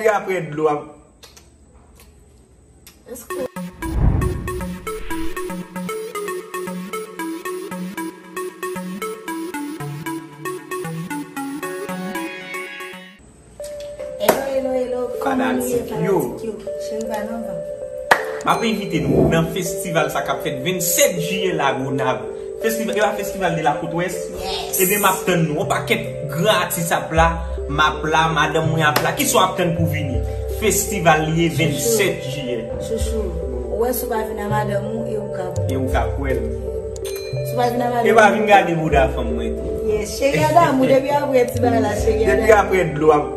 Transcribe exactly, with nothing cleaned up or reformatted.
Nèg apre dlo ap. Hello, hello, hello. Kòman nou ye, Fanatik yo. Fanatik yo? Cheri pa nan van. M ap envite nou nan festival sa k ap fèt vennsèt jiyè Lagonav. Festival, e pa festival de la Côte Ouest? Yes. Ebyen, m ap tann nou. Yon pakèt gran atis ap la, m ap la, madanm mwen ap la. Kisa w ap tann pou vini? Festival li ye vennsèt jiyè. Chouchou, ou wè si w pa vin a madanm ou e ou ka E ou ka kwè l. Si w pa vin a madanm E pa vin gade bouda fanm mwen tou. Yes, cheri a damou depi apre ti bagay la, cheri a Depi apre dlo ap.